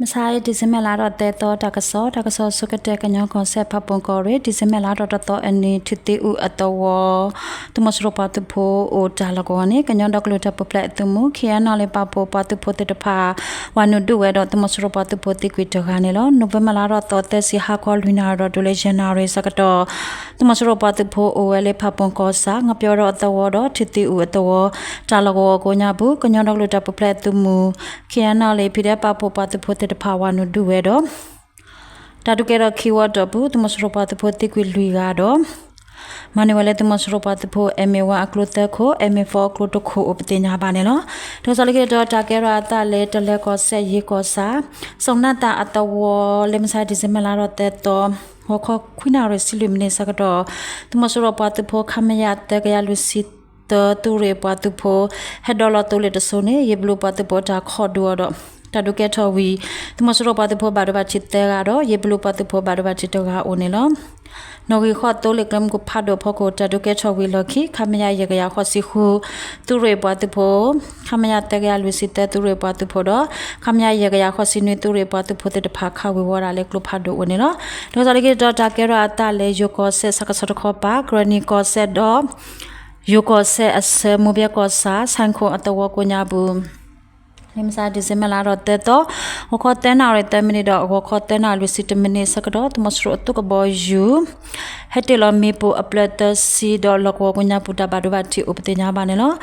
မဆါအံၤ December လါထီၣ်သၢသီ တၢ်ကစီၣ်, တၢ်ကစီၣ်ဆိကတၢၢ် ကညီကီၢ်စဲၣ် ဖးပူၣ်ကီၢ်ရ့ၣ် December လါထီၣ်တသီအနံၤ ထံသံအူအသဝီ သုးမီၤစိရိၤပှၤသုးဖိအိၣ်တၢ်လီၢ်ကဝီၤန့ၣ် ကညီဒီကလုာ်တၢ်ပူၤဖျဲးအသုးမုၢ် ခ့ၣ်အဲၣ်နီၣ်လ့ၣ် ပာ်ဖှိၣ်ပှၤသုးဖိသ့ၣ်တဖၣ် ဝၤနုာ်ဒုးဝဲဒီး သုးမီၤစိရိၤပှၤသုးဖိသံကွံာ်တဂၤန့ၣ်လီၤ. November လါထီၣ်သီသၢဆံ ဟါခီလွံၢ်နၣ်ရံၣ်ဒီး တုၤလၢယဲၢ်နၣ်ရံၣ်ဆၢကတီၢ် သုးမီၤစိရိၤပှၤသုးဖိအိၣ်ဝဲလၢ ဖးပူၣ်ကီၢ်ဆၣ် ငပျီဒီးအသဝီဒီး ထံသံအူအသဝီ တၢ်လီၢ်ကဝီၤကိးညါပူၤ ကညီဒီကလုာ်တၢ်ပူၤဖျဲးအသုးမုၢ် ခ့ၣ်အဲၣ်နီၣ်လ့ၣ် PDF ပာ်ဖှိၣ်ပှၤသုးဖိသ့ၣ်တဖၣ် ဝၤနုာ်ဒုးဝဲဒီး တၢ်ဒုးကဲထီၣ်ခံဝီတီၢ်ပူၤ သုးမီၤစိရိၤပှၤသုးဖိသံကွံာ်လွံၢ်ဂၤဒီး မၤန့ၢ်ဝဲလၢသုးမီၤစိရိၤပှၤသုးဖိ MA one အကျိသၢခိၣ်, MA four အကျိတခိၣ်အိၣ်ပသ့ၣ်ညါဘၣ်န့ၣ်လီၤ. တၢ်ကစီၣ်လၢခံတတီၤ တၢ်ကဲထီၣ်အသးလၢ တလၢၤကီၢ်စဲၣ် ယ့ၣ်ကီၢ်ဆၣ် စီၤနၢ်သၣ်အသဝီ လၢမဆါ December လါထီၣ်သၢသီ ဂီၤခီခွံနၣ်ရံၣ်ဆံလွံၢ်မံးနံးဆၢကတီၢ် သုးမီၤစိရိၤပှၤသုးဖိ ခမရ သၢကယၤလွံၢ်ဆံသၢ သုးရ့ၣ်ပှၤသုးဖိ ဟဲဒီးလီၤသိလ့ၣ်တစိၤန့ၣ် ယ့ၣ်ဘလူပှၤသုးဖိတၢ်ခိးဒုးအီၤဒီး တၢ်ဒုးကဲထီၣ်ဝံၤ သုးမီၤစိရိၤပှၤသုးဖိဘၣ်ဒိဘၣ်ထံးသၢဂၤဒီး ယ့ၣ်ဘလူပှၤသုးဖိဘၣ်ဒိဘၣ်ထံးတဂၤအိၣ်န့ၣ်လီၤ. နီၣ်ဂံၢ်ဃိးသိလ့ၣ်ကျဲမုၢ်ဖးဒိၣ်အဖီခိၣ် တၢ်ဒုးကဲထီၣ်ဝံၤလီၢ်ခံ ခမရ ယဲၢ်ကယၤဃိးဆံဃု သုးရ့ၣ်ပှၤသုးဖိ ခမရ သၢကယၤလွံၢ်ဆံသၢ သုးရ့ၣ်ပှၤသုးဖိဒီး ခမရ ယဲၢ်ကယၤဃိးဆံနွံ သုးရ့ၣ်ပှၤသုးဖိသ့ၣ်တဖၣ် ခးဝ့ၤဝီၤဒၣ်လၢကျိဖးဒိၣ်အိၣ်န့ၣ်လီၤ. တၢ်ကစီၣ်လၢခံတတီၤ တၢ်ကဲထီၣ်အသးလၢ ယိၤကီၢ်စဲၣ်ဆၣ်ကဆီတခီပၤ ကရၢနံၤကီၢ်စဲၣ်ဒီး ယိၤကီၢ်စဲၣ်အဆၢ မိၢ်ဘဲကီၢ်ဆၣ် ဆဲခိၣ်အသဝီကိးညါပူၤ လၢမဆါ December လါထီၣ်သၢသီ ဂီၤခီသၢနၣ်ရံၣ်သၢမံးနံးဒီး ဂီၤခီသၢနၣ်ရံၣ်လွံၢ်ဆံတမံးနံးဆၢကတီၢ် သုးမီၤစိရိၤအသုးကဘီယူၤ ဟဲတ့ၢ်လီၤမ့ၣ်ပိၢ်အဖျၢၣ်သၢဆံဒီး လီၢ်ကဝီၤကိးညါပူၤ တၢ်ဘၣ်ဒိဘၣ်ထံးအိၣ်ပသ့ၣ်ညါဘၣ်န့ၣ်လီၤ.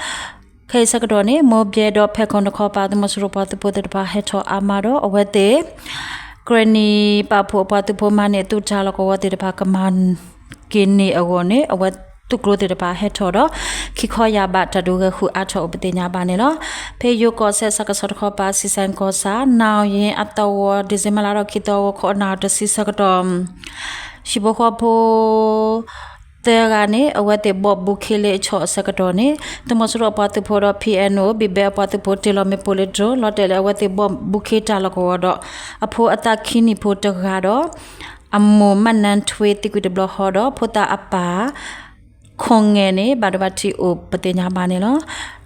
ခဲအံၤဆၢကတီၢ်န့ၣ် မိၢ်ဘဲဒီးဖဲခိၣ်တခီပၤ သုးမီၤစိရိၤပှၤသုးဖိသ့ၣ်တဖၣ်ဟဲထီၣ်အါမးဒီး အဝဲသ့ၣ် ကရၢနံၤပာ်ဖှိၣ်အပှၤသုးဖိမၤန့ၢ်အသုးတၢ်လီၢ်ကဝီၤသ့ၣ်တဖၣ် ကမၤက့ၤန့ၢ်အဂီၢ်န့ၣ် အဝဲသုးကျိၤသ့ၣ်တဖၣ်ဟဲထီၣ်ဒီး ခံခီယၢ်ဘး တၢ်ဒုးဂဲၤဃုာ်အါထီၣ်အိၣ်ပသ့ၣ်ညါဘၣ်န့ၣ်လီၤ. ဖဲယိၤကီၢ်စဲၣ်ဆၣ်ကဆီတခီပၤ စံးစဲၣ်ကီၢ်ဆၣ် နၣ်ယ့အသဝီ December လါထီၣ်ခံသီ ဂီၤခီနၣ်ရံၣ်တဆံဆၢကတီၢ် ဟံၣ်ဖိဃီဖိ သၢဂၤန့ၣ် အဝဲသ့ၣ်ဘီၣ်ဘုခ့လၢအဆီၣ်အဆၢကတီၢ်န့ၣ် သုးမီၤစိရိၤအပှၤသုးဖိဒီး P N O B B အပှၤသုးဖိတ့ၢ်လီၤမ့ၣ်ပိၢ်လၢ drone လီၤတဲာ်လၢအဝဲသ့ၣ်ဘီၣ်ဘုခ့တၢ်လီၢ်ကဝီၤဒီး အဖိအသးခံနံၣ်ဖိတဂၤဒီး အမိၢ်မၣ်နၢ်ထွ့သံကွံာ်တဘျီဃီဒီး ဖိသၣ်အပၢ် ခိၣ်ငဲၢ်န့ၣ် ဘၣ်ဒိဘၣ်ထံးအိၣ်ပသ့ၣ်ညါဘၣ်န့ၣ်လီၤ.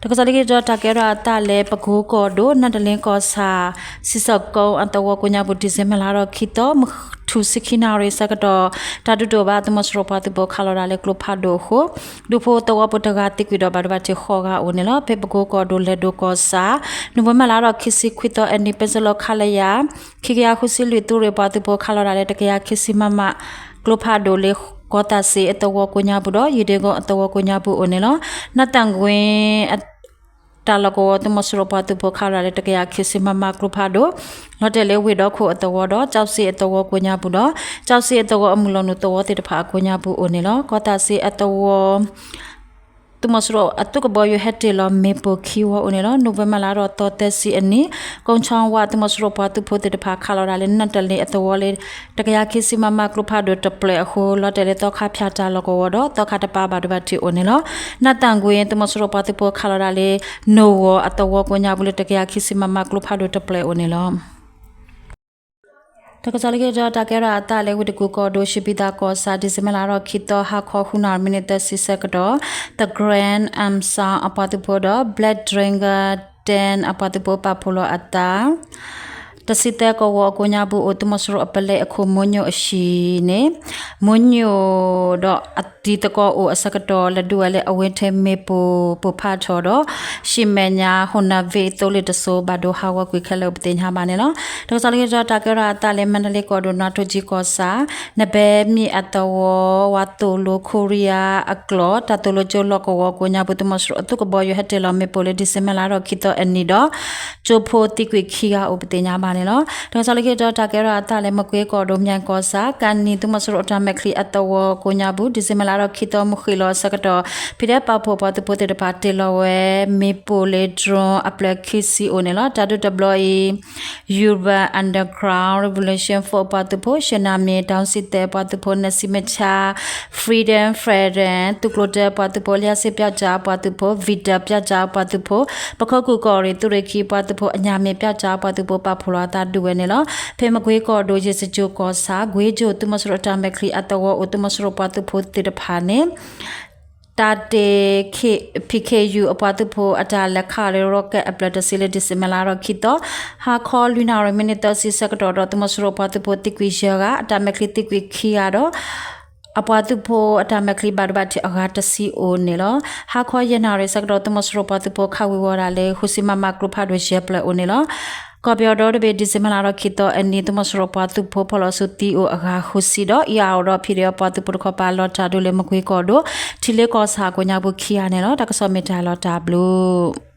တၢ်ကစီၣ်လၢခံတတီၤ တၢ်ကဲထီၣ်အသးလၢ ပကိကီၢ်ဒိၣ် နၢ်တလ့ကီၢ်ဆၣ် စံးစဲၣ်ကိအသဝီကိးညါပူၤ December လါထီၣ်ခံသီ မုၢ်ထူၣ်ဆံခံနၣ်ရံၣ်ဆၢကတီၢ် တၢ်ဒုးတအိၣ်ဘၣ် သုးမီၤစိရိၤပှၤသုးဖိခးလီၤဒၣ်လၢကျိဖးဒိၣ်အဃိ ဒူဖိသဝီဖိတဂၤသံကွံာ်ဒီး ဘၣ်ဒိဘၣ်ထံးဃိးဂၤအိၣ်န့ၣ်လီၤ. ဖဲပကိကီၢ်ဒိၣ်လဲၤဒိၣ်ကီၢ်ဆၣ် November လါထီၣ်ခံဆံခွံသီအနံၤ ပစလီခလရ ခံကယၤဃုဆံလွံၢ် သုးရ့ၣ်ပှၤသုးဖိခးလီၤဒၣ်လၢ တကယၤခံဆံ MM ကျိဖးဒိၣ်လၢကီၢ်သးစ့အသဝီကိးညါပူၤဒီး ယံၤဒ့ကိအသဝီကိးညါပူၤအိၣ်န့ၣ်လီၤ. နၢ်သၣ်ကွ့အ တၢ်လီၢ်ကဝီၤ သုးမီၤစိရိၤပှၤသုးဖိခးလီၤဒၣ်လၢ တကယၤခံဆံ MM ကျိဖးဒိၣ် လီၤတဲာ်လၢဝ့ၢ်ဒီခိၣ်အသဝီဒီး ကၠီစ့အသဝီကိးညါပူၤဒီး ကၠီစ့အသဝီအမုၢ်လီၤနုာ်သဝီသ့ၣ်တဖၣ်အကိးညါပူၤအိၣ်န့ၣ်လီၤ. ကီၢ်သးစ့အသဝီ သုးမီၤစိရိၤအသုးကဘီယူၤဟဲတ့ၢ်လီၤမ့ၣ်ပိၢ်ခံဝီအိၣ်န့ၣ်လီၤ. November လါထီၣ်သီသၢဆံအနံၤ ကိးခၠီဝါ သုးမီၤစိရိၤပှၤသုးဖိသ့ၣ်တဖၣ်ခးလီၤဒၣ်လၢ နၢ်တလ့အသဝီလၢ တကယၤခံဆံ MM ကျိဖးဒိၣ်တဖျၢၣ်အဃိ လီၤတဲာ်လၢသီခါဖၠၣ်တၢ်လီၢ်ကဝီၤဒီး သီခါတပၤဘၣ်ဒိဘၣ်ထံးအိၣ်န့ၣ်လီၤ. နၢ်သၣ်ကွ့ သုးမီၤစိရိၤပှၤသုးဖိခးလီၤဒၣ်လၢ နိၣ်ဂီၤအသဝီကိးညါပူၤလၢ တကယၤခံဆံ MM ကျိဖးဒိၣ်တဖျၢၣ်အိၣ်န့ၣ်လီၤ. တၢ်ကစီၣ်လၢခံတတီၤ တၢ်ကဲထီၣ်အသးလၢ ဝ့ၢ်တကူၣ်ကီၢ်ဒိၣ် ရှ့ဘံသးကီၢ်ဆၣ် December လါထီၣ်ခံသီ ဟါခီဃုနၣ်ရံၣ်မံးနံးသၢဆံဆၢကတီၢ် The Grand Am Sound အပှၤသုးဖိဒီး Black Dragon Den အပှၤသုးဖိပာ်ဖှိၣ်လီၤအသး တဆံသၢကဝီၤအကိးညါပူၤအိၣ် သုးမီၤစိရိၤအပလဲအခိၣ် မိညိၣ်အဟံၣ်န့ၣ် မိညိၣ်ဒီးအတံၤသကိးအိၣ်အဆၢကတီၢ် လဲၤဒုးဝဲလၢအဝ့ၢ်ထဲမ့ၣ်ပိၢ်ပိၢ်ဖးထီၣ်ဒီး ဟံၣ်မဲာ်ညါ ဟိၣ်နၢ်ဝ့ၣ်သိလ့ၣ်တစိၤ ဘၣ်ဒိဟးဂီၤကွံာ်ခဲလၢာ်အိၣ်ပသ့ၣ်ညါဘၣ်န့ၣ်လီၤ. တၢ်ကစီၣ်လၢခံတတီၤ တၢ်ကဲထီၣ်အသးလၢ မါဒလ့ကီၢ်ဒိၣ် နွာ်ထိၣ်ကၠံကီၢ်ဆၣ် နဘဲမ့ၢ်အသဝီ ဝၤသိၣ်လိခိရံယါအကျိာ် တၢ်သိၣ်လိကၠိလီၢ်ကဝီၤကိးညါပူၤ သုးမီၤစိရိၤအသုးကဘီယူၤဟဲတ့ၢ်လီၤမ့ၣ်ပိၢ်လၢ December လါထီၣ်ခံသီအနံၤဒီး ကၠိဖိသံကွံာ်ခံဂၤအိၣ်ပသ့ၣ်ညါဘၣ်န့ၣ်လီၤ. တၢ်ကစီၣ်လၢခံတတီၤ တၢ်ကဲထီၣ်အသးလၢ မကွ့ကီၢ်ဒိၣ် မၠဲၣ်ကီၢ်ဆၣ် ကၣ်နံၤ သုးမီၤစိရိၤအတၢ်မဲာ်ချံအသဝီကိးညါပူၤ December လါထီၣ်ခံသီ မုၢ်ဃ့ၢ်လီၤအဆၢကတီၢ် ဖံးဒဲးပာ်ဖှိၣ်ပှၤသုးဖိသ့ၣ်တဖၣ်တ့ၢ်လီၤဝဲ မ့ၣ်ပိၢ်လၢ drone အဖျၢၣ်ခံဆံအိၣ်န့ၣ်လီၤ. တၢ်ဒုးတဘျီအံၤ Urban Underground Revolution Force အပှၤသုးဖိ, ရှ့ၣ်နၣ်မ့ၣ် တၢ်စံၣ်သဲးအပှၤသုးဖိ, နၢ်စံမဆါ Freedom Fighter သုးကျိၤတၢအပှၤသုးဖိ, လျှပ်စစ်ပျောက်ကျားအပှၤသုးဖိ, Vietnam ပျောက်ကျားအပှၤသုးဖိ, ပခိၣ်ကူၣ်ကီၢ်ရ့ၣ်သုးရ့ၣ်ခံအပှၤသုးဖိ, အညၣ်မ့ၣ် ပျောက်ကျားအပှၤသုးဖိ ပာ်ဖှိၣ်လီၤအသးဒုးဝဲန့ၣ်လီၤ. ဖဲမကွ့ကီၢ်ဒိၣ် ယ့ၣ်စကၠိၣ်ကီၢ်ဆၣ် ကွ့ကၠိၣ် သုးမီၤစိရိၤအတၢ်မဲာ်ချံအသဝီအိၣ် သုးမီၤစိရိၤပှၤသုးဖိသ့ၣ်တဖၣ်န့ၣ် တၢ်တ့ၢ် P K U အပှၤသုးဖိအတၢ်လဲၤခးလၢ rocket အဘျၢၣ်တဆံလၢ December လါထီၣ်ခံသီ, ဟါခီလွံၢ်နၣ်ရံၣ် မံးနံးသၢဆံဆၢကတီၢ်ဒီး သုးမီၤစိရိၤပှၤသုးဖိသံကွံာ်ယဲၢ်ဂၤ, အတၢ်မဲာ်ချံသံကွံာ်ခံဂၤဒီး အပှၤသုးဖိအတၢ်မဲာ်ချံဘၣ်ဒိဘၣ်ထံးအဂၤတဆံအိၣ်န့ၣ်လီၤ. ဟါခီယဲၢ်နၣ်ရံၣ်ဆၢကတီၢ် သုးမီၤစိရိၤပှၤသုးဖိခးဝံၤဝီၤဒၣ်လၢ ဃုဆံ မမ ကျိဖးဒိၣ်ယဲၢ်ဖျၢၣ်အိၣ်န့ၣ်လီၤ. ကီၢ်ပယီၤဒီတဘ့ၣ် December လါထီၣ်ခံသီအနံၤ သုးမီၤစိရိၤပှၤသုးဖိဖီၣ်လီၤဆူသံအိၣ်အဂၤဃုဆံဒီး အံၤအအိၣ်ဒီး P D F ပှၤသုးဖိတခီပၤ လီၤတၢ်ဒုးလၢမကွ့ကီၢ်ဒိၣ် ထံလ့ကီၢ်ဆၣ်ကိးညါပူၤခံဂၤန့ၣ်လီၤ. တၢ်ကစီၣ်မ့ၢ်တၢ်လီၤတၢ်ဘျုး